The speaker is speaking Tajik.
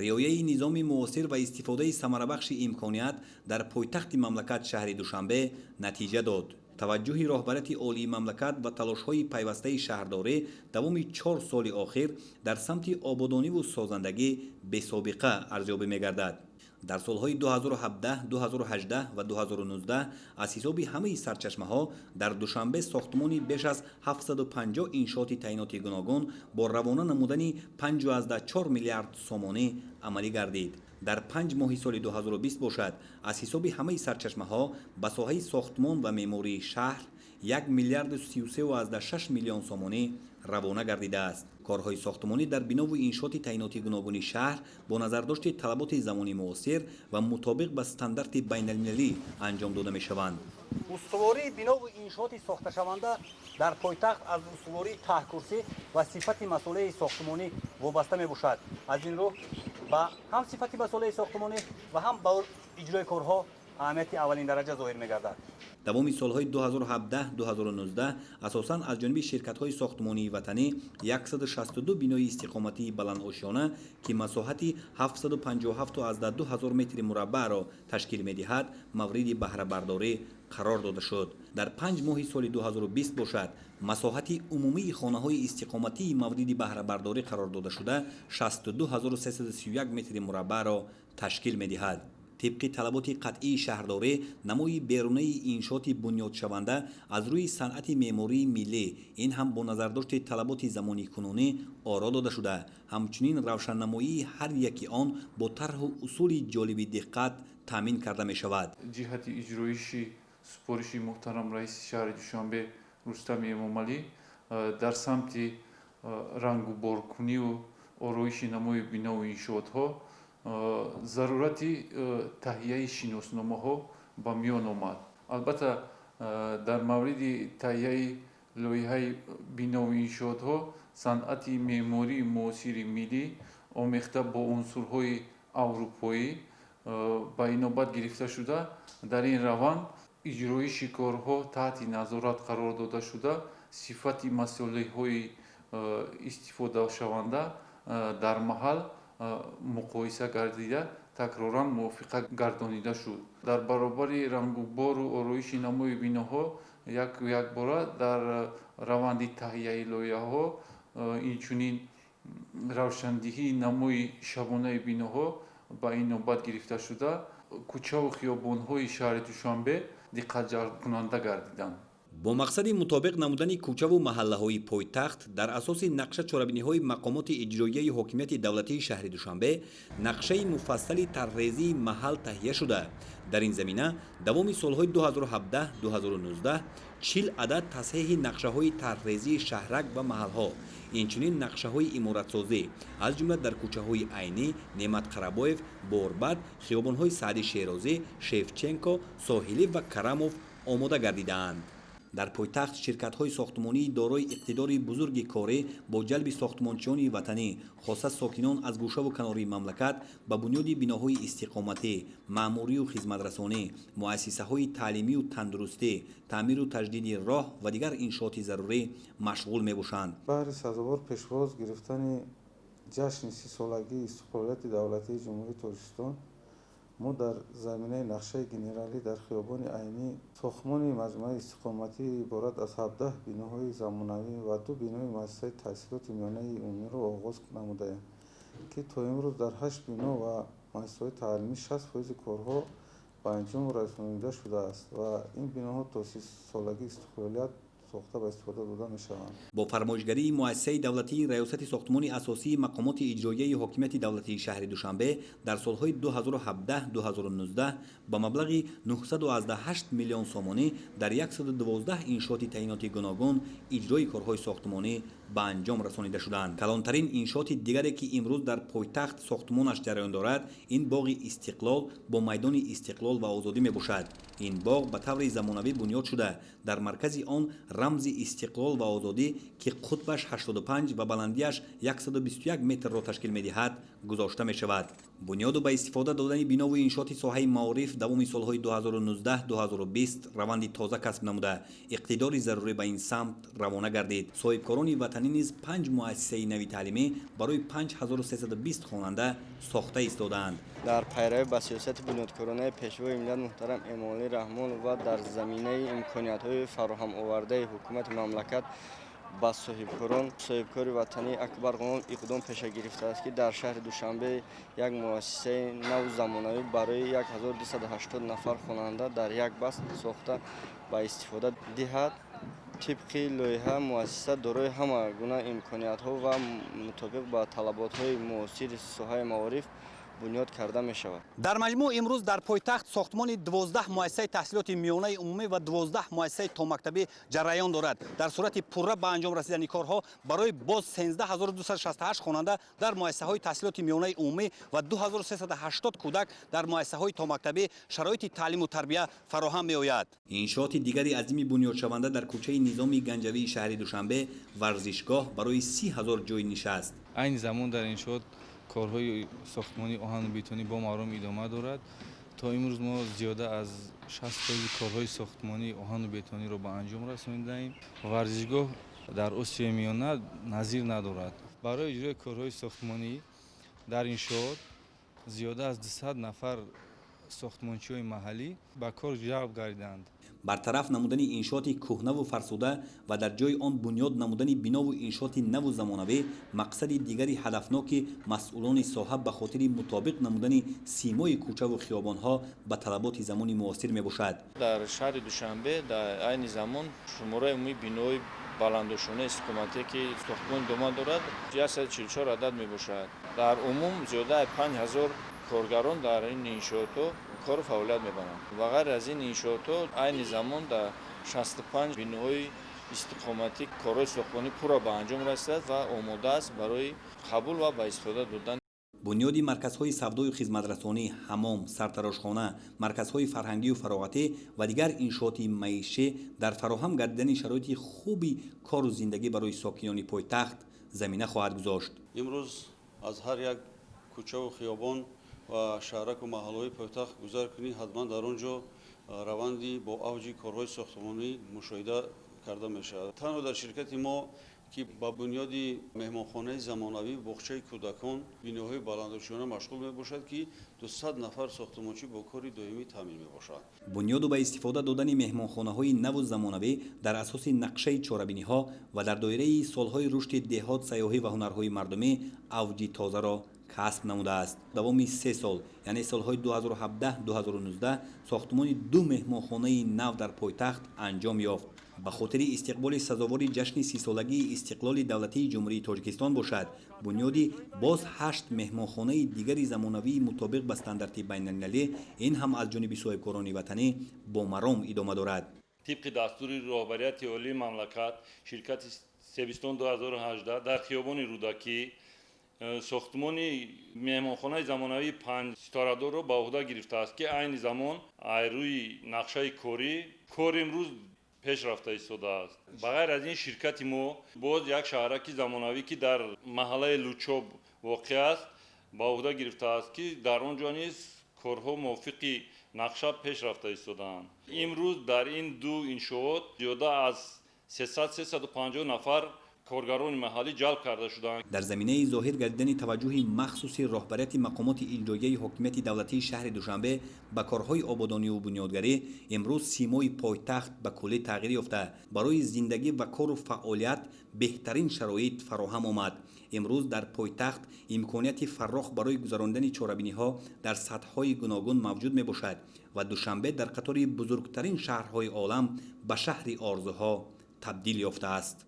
Риояи низоми муосир ва истифодаи самарабахши имконият дар пойтахти мамлакат, шаҳри Душанбе, натиҷа дод. Таваҷҷӯҳи роҳбарияти олии мамлакат ва талошҳои пайвастаи шаҳрдорӣ давоми 4 соли охир дар самти ободониву созандагӣ бесобиқа арзёбӣ мегардад. Дар солҳои 2017, 2018 ва 2019 аз ҳисоби ҳамаи сарчашмаҳо дар Душанбе сохтмони беш аз 750 иншооти таъиноти гуногун бо равона намудани 5,4 миллиард сомонӣ амалӣ гардид. Дар 5 моҳи соли 2020 бошад, аз ҳисоби ҳамаи сарчашмаҳо ба соҳаи сохтмон ва меъмории шаҳр 1 миллиарду 33,6 миллион сомонӣ равона гардидааст. Корҳои сохтмонӣ дар бинову иншооти таъиноти гуногуни шаҳр бо назардошти талаботи замони муосир ва мутобиқ ба стандарти байналмилалӣ анҷом дода мешаванд. Устувории бинову иншооти сохташаванда дар пойтахт аз устувории таҳкурсӣ ва сифати масолеҳи сохтмонӣ вобаста мебошад. Аз ин рӯ, ба ҳам сифати масолеҳи сохтмонӣ ва ҳам ба иҷрои корҳо аҳамияти аввалин дараҷа зоҳир мегардад. Давоми солҳои 2017-2019 асосан аз ҷониби ширкатҳои сохтмонии ватанӣ 162 бинои истиқоматии баландошёна, ки масоҳати 757,2 ҳазор метри мураббаъро ташкил медиҳад, мавриди баҳрабардорӣ қарор дода шуд. Дар 5 моҳи соли 2020 бошад, масоҳати умумии хонаҳои истиқоматии мавриди баҳрабардорӣ қарор додашуда 62 331 метри мураббаъро ташкил медиҳад. Тибқи талаботи қатъии шаҳрдорӣ, намои берунаи иншооти бунёдшаванда аз рӯи санъати меъмории миллӣ, ин ҳам бо назардошти талаботи замони кунунӣ оро дода шуда, ҳамчунин равшаннамоии ҳар яки он бо тарҳу усули ҷолиби диққат таъмин карда мешавад. Ҷиҳати иҷроиши супориши муҳтарам раиси шаҳри Душанбе Рустами Эмомалӣ дар самти рангуборкуниву ороиши намои бинову иншоотҳо зарурати таҳияи шиносномаҳо ба миён омад. Албатта, дар мавриди таҳияи лоиҳаи бинову иншоотҳо санъати меъмории муосири миллӣ омехта бо унсурҳои аврупоӣ ба инобат гирифта шуда, дар ин раванд иҷроиши корҳо таҳти назорат қарор дода шуда, сифати масолеҳҳои истифодашаванда дар маҳал муқоиса гардида, такроран мувофиқа гардонида шуд. Дар баробари рангубору ороиши намои биноҳо, якбора дар раванди таҳияи лоиҳаҳо инчунин равшандиҳии намои шабонаи биноҳо ба инобат гирифта шуда, кӯчаву хиёбонҳои шаҳри Душанбе диққатҷалбкунанда гардиданд. Бо мақсади мутобиқ намудани кӯчаву маҳаллаҳои пойтахт дар асоси нақша чорабиниҳои мақомоти иҷроияи ҳокимияти давлатии шаҳри Душанбе нақшаи муфассали тарҳрезии маҳал таҳия шуда, дар ин замина давоми солҳои 2017-2019 40 адад тасҳеҳи нақшаҳои тарҳрезии шаҳрак ва маҳалҳо, инчунин нақшаҳои иморатсозӣ, аз ҷумла дар кӯчаҳои Айнӣ, Неъмат Қарабоев, Борбад, хиёбонҳои Саъди Шерозӣ, Шевченко, Соҳилӣ ва Карамов омода гардидаанд. Дар пойтахт ширкатҳои сохтмонии дорои иқтидори бузурги корӣ бо ҷалби сохтмончиёни ватанӣ, хоса сокинон аз гӯшаву канори мамлакат, ба бунёди биноҳои истиқоматӣ, маъмурию хизматрасонӣ, муассисаҳои таълимию тандурустӣ, таъмиру таҷдиди роҳ ва дигар иншооти зарурӣ машғул мебошанд. Баҳри сазовор пешвоз гирифтани ҷашни 30-солагии истиқлолияти давлатии Ҷумҳурии Тоҷикистон мо дар заминаи нақшаи генералӣ дар хиёбони Айнӣ сохтмони маҷмӯаи истиқоматӣ иборат аз 17 биноҳои замонавӣ ва ду бинои муассисаи таҳсилоти миёнаи умумиро оғоз намудаем, ки то имрӯз дар ҳашт бино ва муассисаҳои таълимӣ 60 фоизи корҳо ба анҷом расонида шудааст ва ин биноҳо то 30-солагии истиқлолият сохта ба истифода дода мешаванд. Бо фармоишгарии муассисаи давлатии Раёсати сохтмони асосии мақомоти иҷроияи ҳокимияти давлатии шаҳри Душанбе дар солҳои 2017-2019 ба маблағи 908 миллион сомонӣ дар 112 иншооти таъиноти гуногун иҷрои корҳои сохтмонӣ ба анҷом расонида шуданд. Калонтарин иншооти дигаре, ки имрӯз дар пойтахт сохтмонаш ҷараён дорад, ин боғи Истиқлол бо майдони Истиқлол ва Озодӣ мебошад. Ин боғ ба таври замонавӣ бунёд шуда, дар маркази он рамзи истиқлол ва озодӣ, ки қутбаш 85 ва баландиаш 121 метрро ташкил медиҳад, гузошта мешавад. Бунёду ба истифода додани бинову иншооти соҳаи маориф давоми солҳои 2019-2020 раванди тоза касб намуда, иқтидори зарурӣ ба ин самт равона гардид. Соҳибкорони ватанӣ. ватанӣ низ 5 муассисаи нави таълимӣ барои 5320 хонанда сохта истодаанд. Дар пайравӣ ба сиёсати бунёдкоронаи Пешвои миллат муҳтарам Эмомалӣ Раҳмон ва дар заминаи имкониятҳои фароҳамовардаи ҳукумати мамлакат ба соҳибкорон, соҳибкори ватанӣ Акбар Ғуломов иқдом пеша гирифтааст, ки дар шаҳри Душанбе як муассисаи наву замонавӣ барои 1280 нафар хонанда дар як баст сохта ба истифода диҳад. Тибқи лоиҳа муассиса дорои ҳама гуна имкониятҳо ва мутобиқ ба талаботҳои муосири соҳаи маориф бунёд карда мешавад. Дар маҷмӯъ имрӯз дар пойтахт сохтмони 12 муассисаи таҳсилоти миёнаи умумӣ ва 12 муассисаи томактабӣ ҷараён дорад. Дар сурати пурра ба анҷом расидани корҳо барои боз 13268 хонанда дар муассисаҳои таҳсилоти миёнаи умумӣ ва 2380 кӯдак дар муассисаҳои томактабӣ шароити таълиму тарбия фароҳам меояд. Иншооти дигари азими бунёдшаванда дар кӯчаи Низоми Ганҷавии шаҳри Душанбе варзишгоҳ барои 30 000 ҷойи нишаст. Айни замон дар иншоот корҳои сохтмонии оҳану бетонӣ бо маром идома дорад. То имрӯз мо зиёда аз 60% корҳои сохтмонии оҳану бетониро ба анҷом расонидаем. Варзишгоҳ дар Осиёи Миёна назир надорад. Барои иҷрои корҳои сохтмонӣ дар иншоот зиёда аз 200 нафар сохтмончиҳои маҳаллӣ ба кор ҷалб гардиданд. Бартараф намудани иншооти кӯҳнаву фарсуда ва дар ҷои он бунёд намудани бинову иншооти наву замонавӣ мақсади дигари ҳадафноки масъулони соҳа ба хотири мутобиқ намудани симои кӯчаву хиёбонҳо ба талаботи замони муосир мебошад. Дар шаҳри Душанбе дар айни замон шумораи умумии биноҳои баландошонаи истиқоматие, ки сохтмон идома дорад, 144 адад мебошад. Дар умум зиёда аз 5000 коргарон дар ин иншоотҳо кору фаъолият мебаранд. Ва ғайр аз ин иншоотҳо айни замон дар 65 биноҳои истиқоматӣ корҳои сохтмонӣ пурра ба анҷом расидааст ва омода аст барои қабул ва ба истифода додан. Бунёди марказҳои савдою хизматрасонӣ, ҳамом, сартарошхона, марказҳои фарҳангию фароғатӣ ва дигар иншооти маишӣ дар фароҳам гардидани шароити хуби кору зиндагӣ барои сокинони пойтахт замина хоҳад гузошт. Имрӯз аз ҳар як кӯчаву хиёбон ва шаҳраку маҳаллаҳои пойтахт гузар кунӣ, ҳатман дар он ҷо раванди бо авҷи корҳои сохтмонӣ мушоҳида карда мешавад. Танҳо дар ширкати мо, ки ба бунёди меҳмонхонаи замонавӣ, боғчаи кӯдакон, биноҳои баландошёна машғул мебошад, ки 200 нафар сохтмончӣ бо кори доимӣ таъмин мебошад. Бунёду ба истифода додани меҳмонхонаҳои наву замонавӣ дар асоси нақшаи чорабиниҳо ва дар доираи солҳои рушди деҳот, сайёҳӣ ва ҳунарҳои мардумӣ авҷи тозаро касб намудааст. Давоми 3 сол, яъне солҳои 2017-2019, сохтмони 2 меҳмонхонаи нав дар пойтахт анҷом ёфт. Ба хотири истиқболи сазовори ҷашни 30-солагии истиқлоли давлатии Ҷумҳурии Тоҷикистон бошад, бунёди боз 8 меҳмонхонаи дигари замонавии мутобиқ ба стандарти байналмилалӣ, ин ҳам аз ҷониби соҳибкорони ватанӣ бо маром идома дорад. Тибқи дастури роҳбарияти олии мамлакат, ширкати Себистон 2018 дар хиёбони Рӯдакӣ сохтмони меҳмонхонаи замонавии 5 ситорадорро ба уҳда гирифтааст, ки айни замон рӯи нақшаи корӣ кор имрӯз пеш рафта истодааст. Ба ғайр аз ин ширкати мо боз як шаҳраки замонавӣ, ки дар маҳаллаи Лучоб воқеъ аст, ба уҳда гирифтааст, ки дар он ҷо низ корҳо мувофиқи нақша пеш рафта истодаанд. Имрӯз дар ин ду иншоот зиёда аз 300-350 нафар коргарони маҳаллӣ ҷалб карда шудаанд. Дар заминаи зоҳир гардидани таваҷҷӯҳи махсуси роҳбарияти мақомоти иҷроияи ҳокимияти давлатии шаҳри Душанбе ба корҳои ободониву бунёдгарӣ, имрӯз симои пойтахт ба куллӣ тағйир ёфта, барои зиндагӣ ва кору фаъолият беҳтарин шароит фароҳам омад. Имрӯз дар пойтахт имконияти фаррох барои гузарондани чорабиниҳо дар сатҳҳои гуногун мавҷуд мебошад ва Душанбе дар қатори бузургтарин шаҳрҳои олам ба шаҳри орзуҳо табдил ёфтааст.